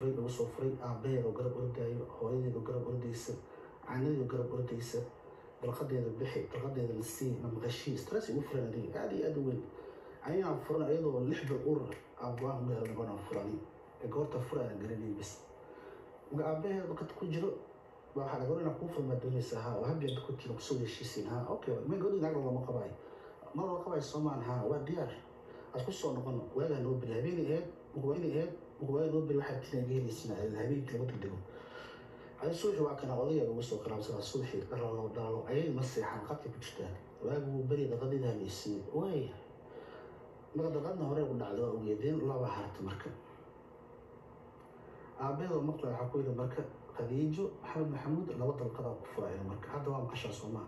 Lagu soo furay aabbaheed oo garab ordaayo, hooyadeed oo garab ordaysa, caanadeed oo garab ordaysa, dalqadeeda bixi, dalqadeeda la sii, na maqashii stress igu furan aniga aad iyo aad u weyn. Anigaan furan iyadoo 6 bil ur aan go-aan ku gaaro noqon furani ee goorta fura aan garanay bas. Marka aabbaheed qad ku jiro baa waxaa laga inaa kuu furmaa doonaysa, haa, oo habiyada ku jiro kusoo heshiisiin, haa, okay, ma gabadhi naag lama qabaayo, mar lala qabaayo soomaan, haa, waa diyaar, aad ku soo noqon. Waagaa noo beri habeenay ahayd, marka waa inay ahayd, marka waagaa noo beri waxaad tinaa gehelaysiin habeenkii lama degdego. Adi subaxii waa kana odayga ugu soo qaraabsanaa subaxii, dhalalo dhalalo ayay ma seexan, qadka ku jirtaa, waagu wuu beri, daqadeeda halaysiin waaya. Marka daqadna hore u dhacday waa ogeedeen, laba harta. Marka aabaheedoo maqla waxaa ku yidhi marka Khadiijo Maxamed Maxamuud laba dalqadaa ku furaayo. Marka hadda waa maqashaa soomaa,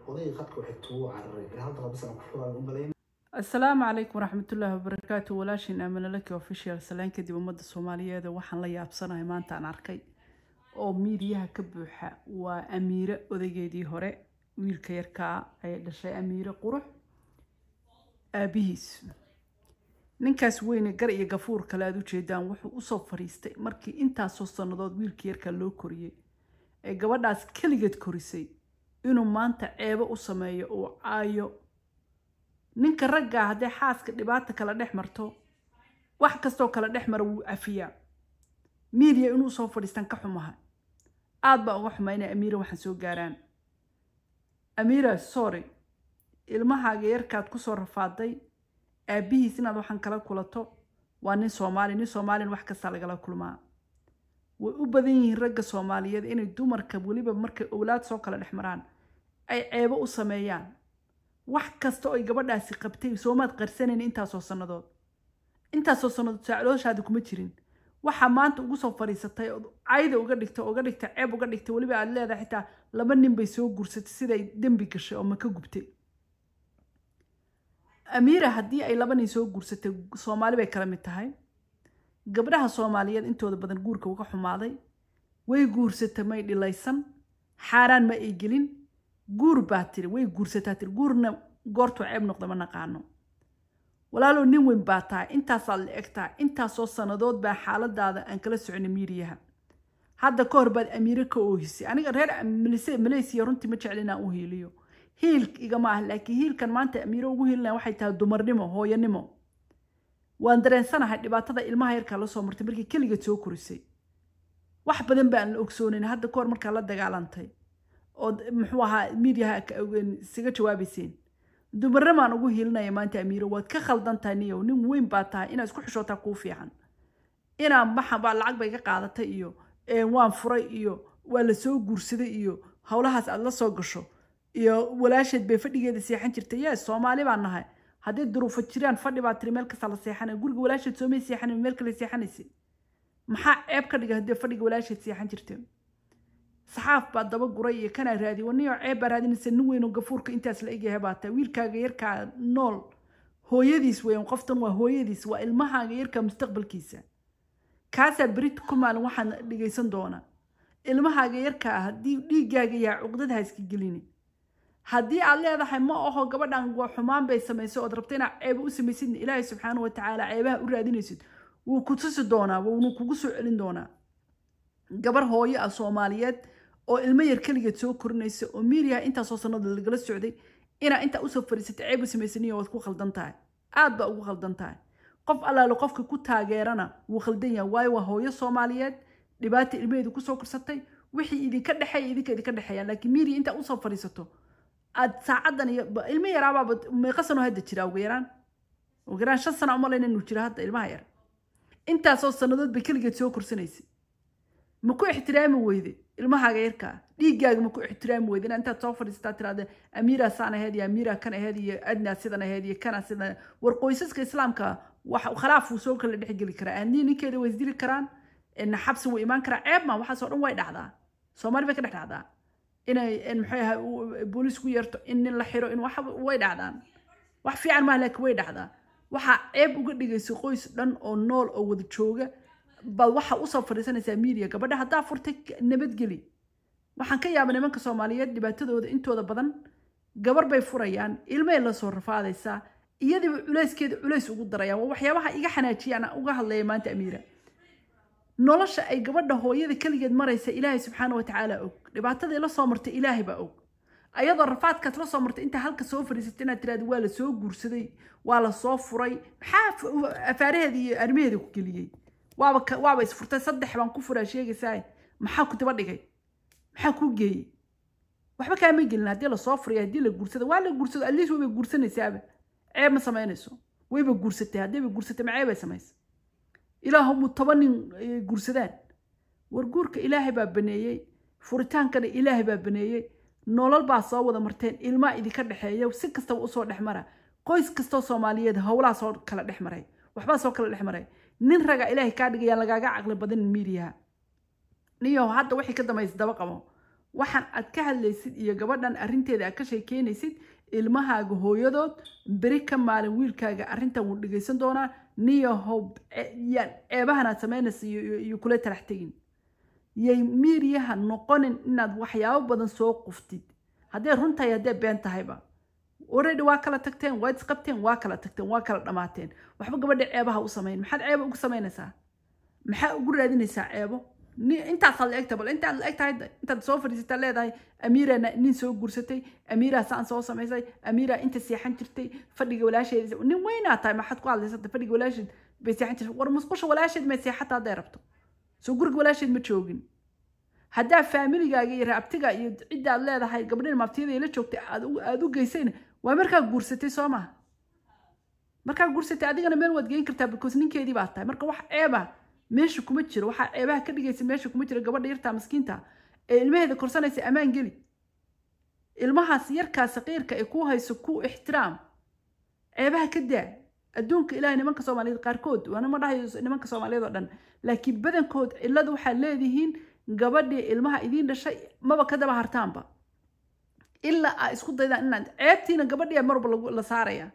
odayga qadka waxay tugu cararay hal dalqad bas aan ku furaayo u malayn. Asalaamu calaykum waraxmatullaahi wabarakaatu. Walaashin Aamina Laki Official. Salaan kadib, ummadda Soomaaliyeed waxaan la yaabsanahay maanta aan arkay oo miidiyaha ka buuxa waa Amiire odaygeedii hore, wiilka yarkaa ayay dhashay Amiire Qurux aabihiis. Ninkaas weyne gar iyo gafuur kale aad ujeedaan wuxuu usoo fadhiistay markii intaasoo sannadood wiilka yarkaa loo koriyey ee gabadhaas keligeed korisay inuu maanta ceebo u sameeyo, uu caayo. Ninka raggaa hadday xaaska dhibaata kala dhex marto, wax kastoo kala dhex mara wuu cafiyaa. Miidiya inuu soo fadhiistaan ka xumaha, aad baa uga xumaa inay Amiira waxaan soo gaaraan. Amiira, sorry, ilmahaaga yarkaad kusoo rafaaday aabbihiis inaad waxaan kala kulato. Waa nin Soomaali, nin Soomaalina wax kastaa lagala kulmaa. Way u badan yihiin ragga Soomaaliyeed inay dumarka, weliba markay owlaad soo kala dhex maraan, ay ceebo u sameeyaan. Wax kasta oo ay gabadhaasi qabtay soomaad qarsanayn intaasoo sannadood? Intaasoo sannadood saacdooshaadi kuma jirin. Waxaa maanta ugu soo fadhiisatay ood cayda uga dhigtay, uga dhigtay ceeb uga dhigtay, weliba aad leedahay xitaa laba nin bay soo guursatay, siday dembi gashay oo maka gubtay. Amiira haddii ay laba nin soo guursatay, Soomaali bay kala mid tahay. Gabdhaha Soomaaliyeed intooda badan guurka uga xumaaday. Way guursatay, may dhilaysan, xaaraan ma ay gelin. Guur baa tiri, way guursataa tiri, guurna goortuu ceeb noqda ma naqaano. Walaalow, nin weyn baa tahay, intaasaad la eg tahay, intaasoo sannadood baa xaaladaada aan kala soconay miidiyaha. Hadda ka hor baad Amiire ka oohisay. Aniga reer Malaysiya runtii ma jecel inaan u hiiliyo, hiil igama ah, laakiin hiilkan maanta Amiire ugu hiilinaya waxay tahay dumarnimo, hooyanimo. Waan dareensanahay dhibaatada ilmaha yarkaa la soo martay markii keligeed soo korisay. Wax badan baan la ogsoonayn. Hadda ka hor markaa la dagaalantay oo muxuu ahaa miidiyaha isaga jawaabayseen, dumarnamaan ugu hiilinaya maanta. Amiiro, waad ka khaldan tahay niyow, nin weyn baa tahay, inaad isku xishootaa kuu fiican. Inaa maxa baa lacag bay ka qaadatay iyo waan furay iyo waa la soo guursaday iyo howlahaas aad la soo gasho iyo walaasheed bay fadhigeeda seexan jirtay. Yes, Soomaali baan nahay. Haddii duruufo jiraan, fadhi baa tiri, meel kastaa la seexanay. Guriga walaasheed soomay seexanay, meel kale seexanaysa? Maxaa ceeb ka dhigay haddii fadhiga walaasheed seexan jirtay? Saxaaf baa daba guray iyo kanaa raadi waniyo ceeb baa raadinaysa. Nin weyn oo gafuurka intaas la egyahay baa tahay. Wiilkaaga yarkaa nool hooyadiis weyn, qoftan waa hooyadiis, waa ilmahaaga yarkaa mustaqbalkiisa. Kaasaa berit ku maalin waxaan dhegaysan doonaa. Ilmahaaga yarkaa haddii dhiiggaaga yahay, cuqdad ha iska gelini. Haddii aad leedahay ma aho gabadhan waa xumaan bay samaysay ood rabta inaad ceeba u samaysidna, Ilaahay subxaana wa tacaala ceebaha u raadinaysid wuu ku tusi doonaa, wuuna kugu soo celin doonaa. Gabar hooyo ah Soomaaliyeed oo ilmo yar keligeed soo korinaysa oo miiriyaha intaasoo sanada lagala socday inaa intaa usoo fadhiisatay ceeb u samaysaniyo, waad ku khaldan tahay, aad baa ugu khaldan tahay. Qof allaale qofka ku taageerana wuu khaldan yahay, waayo waa hooyo Soomaaliyeed dhibaata ilmaheedu kusoo korsatay. Wixii idinka dhexeeya idinka idinka dhexeeyaan, laakiin miiriya intaa usoo fadhiisato aad saacadan iyo ilmo yaraabaaba meeqa sano hadda jira? Ugu yaraan 5 sano umalayna inuu jiro hadda ilmaha yar. Intaasoo sannadood bay keligeed soo korsanaysay. Ma ku ixtiraami weyde ilmahaaga yarkaa? Dhiiggaaga ma ku ixtiraami weyde inaa intaad soo fadhiisataa tiraahda Amiiraa saan ahayd iyo Amiiraa kan ahayd iyo Adnaa sidan ahayd iyo kana sidan? War qoysaska Islaamka wax khilaaf wuu soo kala dhexgeli karaa. Adnii ninkeeda way isdili karaan, xabsi wuu imaan karaa. Ceeb ma waxaasoo dhan way dhacdaa, Soomaali bay ka dhex dhacdaa inay maxay ahay booliis ku yeerto, in nin la xiro, in wax way dhacdaan. Wax fiican maaha, laakiin way dhacdaa. Waxaa ceeb uga dhigaysa qoys dhan oo nool oo wada jooga baad waxa usoo fadhiisanaysaa media. Gabadha haddaa furtay, nabadgeli. Waxaan ka yaaba nimanka Soomaaliyeed dhibaatadooda intooda badan gabar bay furayaan, ilmay la soo rafaadaysaa, iyadiiba culayskeeda culays ugu darayaan. Waa waxyaabaha iga xanaajiyaan uga hadlaya maanta Amiira. Nolosha ay gabadha hooyada keligeed maraysa Ilaahay subxaana wa tacaala og. Dhibaatadii la soo martay Ilaahay baa og. Ayadoo rafaadkaas la soo martay, intaa halka soo fadhiisatay inaad tiraahdo waa la soo guursaday, waa la soo furay, maxaa afaaraheeda iyo arrimaheeda ku geliyey? Waaba isfurtay, 3 baan ku furaa sheegaysaa. Maxaa ku daba dhigay? Maxaa kuu geeyey? Waxba kaama gelin haddii lasoo furay, haddii la guursado. Waa la guursado, at least wayba guursanaysaaba, ceeb ma samaynayso. Wayba guursatay, haddayba guursatay ma ceebay samaysa? Ilaahu mu 10 nin guursadaan. War guurka Ilaahay baa baneeyey, furitaankana Ilaahay baa baneeyey. Nolol baa soo wada marteen, ilmaa idinka dhexeeya, si kastaba usoo dhex mara. Qoys kastoo Soomaaliyeed howlaa soo kala dhex maray, waxbaa soo kala dhex maray. Nin raga Ilaahay kaa dhigayaan, lagaaga caqli badan miidiyaha. Niyo, hadda wixii ka dambaysa daba qabo waxaan aad ka hadlaysid iyo gabadhan arrinteeda aad ka sheekeynaysid. Ilmahaaga hooyadood beri ka maalin wiilkaaga arrintan wuu dhegaysan doonaa. Niyahow, yaan ceebahan aad samaynaysa iyo kula talax tegin. Yay miiriyaha noqonin inaad waxyaabo badan soo quftid, hadday run tahay, hadday been tahayba. Already waa kala tagteen, waa isqabteen, waa kala tagteen, waa kala dhamaateen. Waxba gabadha ceebaha u samayn. Maxaad ceeba ugu samaynaysaa? Maxaa ugu raadinaysaa ceebo? Intaasaad la egtahay, bal intaad la eg tahay intaad soo fadhiisataa leedahay Amiira nin soo guursatay, Amiiraa saan soo samaysay, Amiiraa inta seexan jirtay fadhiga walaasheed. Nin weynaa tahay, maxaad ku hadlaysata? Fadhiga walaasheed bay seexan jirtay. War musqusha walaasheed may seexata hadday rabto? Soo guriga walaasheed ma joogin? Haddaa faamiligaaga iyo raabtiga iyo ciddaad leedahay gabdhan maabtiyada la joogtay aad u geysayna, waa markaa guursatay, soo maha? Markaa guursatay adigana meel waad geyn kartaa, because ninkeedii baa tahay. Marka wax ceeba meesha kuma jiro, waxaa ceebaha ka dhigaysa meesha kuma jiro. Gabadha yartaa maskiinta ee ilmaheeda korsanaysa ammaan geli. Ilmahaas yarkaa saqiirka ee ku hayso ku ixtiraam, ceebaha ka daa. Adduunka Ilahay, nimanka Soomaaliyeed qaarkood, waana ma dhahayo nimanka Soomaaliyeed oo dhan, laakiin badankood cilladu waxaad leedihiin gabadhii ilmaha idiin dhashay maba ka daba hartaanba, ilaa aa isku daydaan inaad ceebtiina gabadhii marba la saaraya.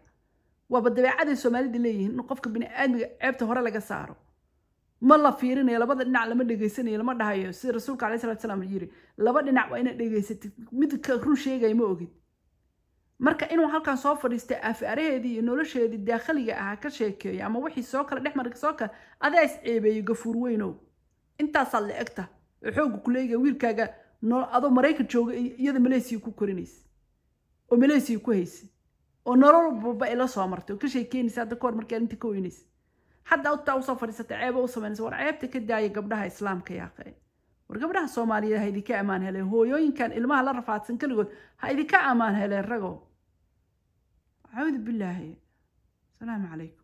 Waaba dabeecaday Soomaalida leeyihiin in qofka bini aadmiga ceebta hore laga saaro. Ma la fiirinayo labada dhinac, lama dhegaysanayo, lama dhahayo sida Rasuulka caleyhi salatu salaam yiri, laba dhinac waa inaad dhegaysatid, mid ka run sheegaya ma ogid. Marka inuu halkan soo fadhiistay afaaraheedii iyo nolosheedii daakhiliga ahaa ka sheekeeyo ama wixii soo kala dhex maray soo kale, adaa is ceebeeyey, gafuur weynow. Intaasaad la egta oo xoogga kuleega wiilkaaga adoo Maraykan jooga, iyada Malaysiya ku korinaysa oo Malaysiya ku haysa oo nolol walba ila soo martay oo ka sheekeynaysa hadda kahor. Markaa inta ka weynaysa hadda utaa usoo fadhiisatay ceeba u samaynaysa. War ceebta ka daaya gabdhaha Islaamka yaaqe. War gabdhaha Soomaaliyeed ha idinka ammaan heleen. Hooyooyinkan ilmaha la rafaadsan keligood ha idinka ammaan heleen. Rago, acuudu billaahi. Asalaamu calaykum.